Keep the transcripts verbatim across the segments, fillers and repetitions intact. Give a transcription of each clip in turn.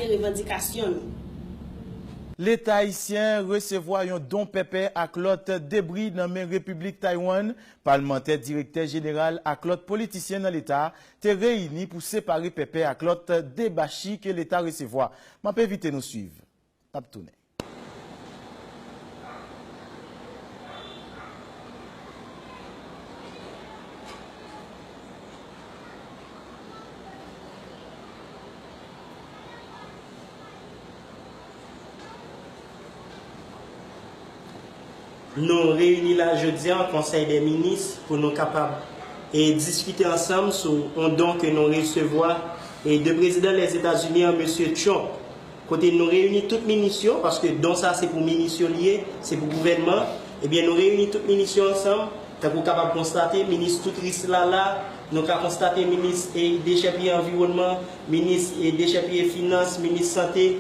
revandikasyon nou. Leta ayisyen resevwa yon don pèpè ak lòt debri nan men Repiblik Taiwan. Palmantè, direktè jeneral ak lòt politisyen nan leta te reyini pou separe pèpè ak lòt debachi ke leta resevwa. M ap envite nou swiv. N ap tounen. Nou reyini la jodi a an Konsèy dè Minis pou nou kapab e diskite ansanm sou yon don ke nou resevwa e de prezidan Lèzetazini an, mesye Trump. Kote nou reyini tout minis yo, paske don sa se pou minis yo li ye, se pou gouvènman. Ebyen, nou reyini tout minis yo ansanm, tankou w kapab konstate, minis Toutris la la, nou ka konstate minis e dechèpiye anviwònman, minis e dechèpiye finans, minis sante,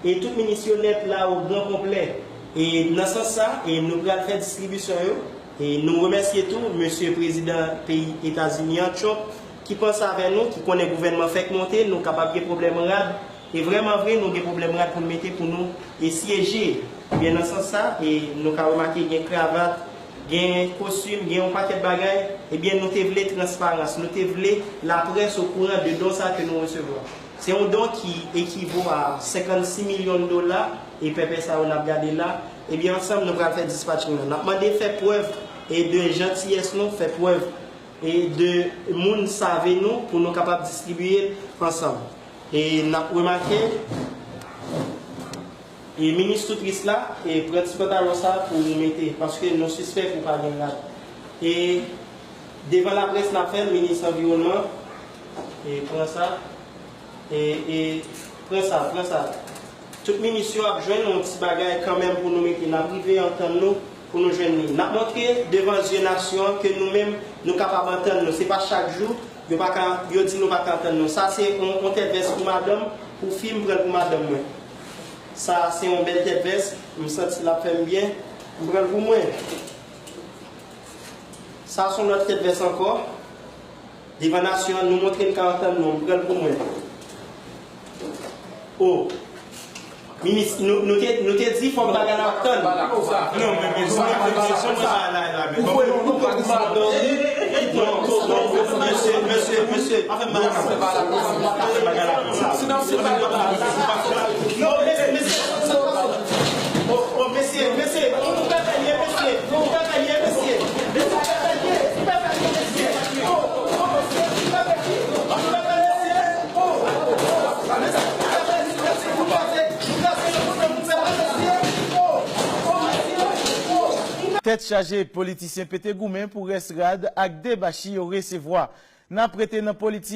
e tout minis yo nèt la o gran konplè. E nan sans sa, e nou pral fè distribisyon yo. E nou remèsye tou mesye prezidan peyi Etazini an, Trump, ki panse avè nou, ki konnen gouvènman fèk monte, nou kapab gen pwoblèm rad. E vrèman vre, nou gen pwoblèm rad pou n mete pou nou e syeje. Ebyen, nan sans sa, e nou ka remake gen kravat, gen kostim, gen yon pakèt bagay. Ebyen, nou te vle transparans, nou te vle laprès okouran de don sa ke nou resevwa. Se yon don ki ekivo a senkannsis milyon dola, e pèpè sa yo n ap gade la. Ebyen, ansanm, nou pral fè dispatching nan. N ap mande fè prèv e de jantiyès nou, fè prèv e de moun save nou pou nou kapab distribiye l ansanm. E n ap remake, e minis Toutris la, e pran ti pantalon sa pou ou mete, paske nou sispèk ou pa gen rad. E devan laprès n ap fè l, minis anviwònman, e pran sa, e, e pran sa, pran sa. Tout minis yo ap jwenn yon ti bagay kanmenm pou nou mete. N ap rive antann nou pou nou jwenn li. N ap montre devan zye nasyon an ke nou menm, nou kapab antann nou. Se pa chak jou yo pa ka, yo di nou pa ka antann nou. Sa se yon, yon tèt vès pou madanm, pou fi, m pran l pou madanm mwen. Sa se yon bèl tèt vès, m santi l ap fè m byen, m pran l pou mwen. Sa se yon lòt tèt vès ankò. Devan nasyon an, nou montre n ka antann nou, m pran l pou mwen. O. Minis, nou, nou te, nou te di fòk bagay la ap tann. Non, men, men, non, men, men, non, men, mesye, mesye, mesye, anfen, bagay la, bagay la, bagay la. Non, mesye, mesye, oh, oh, mesye, mesye, ou pèpè l ye, mesye, ou pèpè l ye, mesye. Tèt chaje, politisyen pete goumen pou rès rad ak debachi yo resevwa. N ap rete nan politik.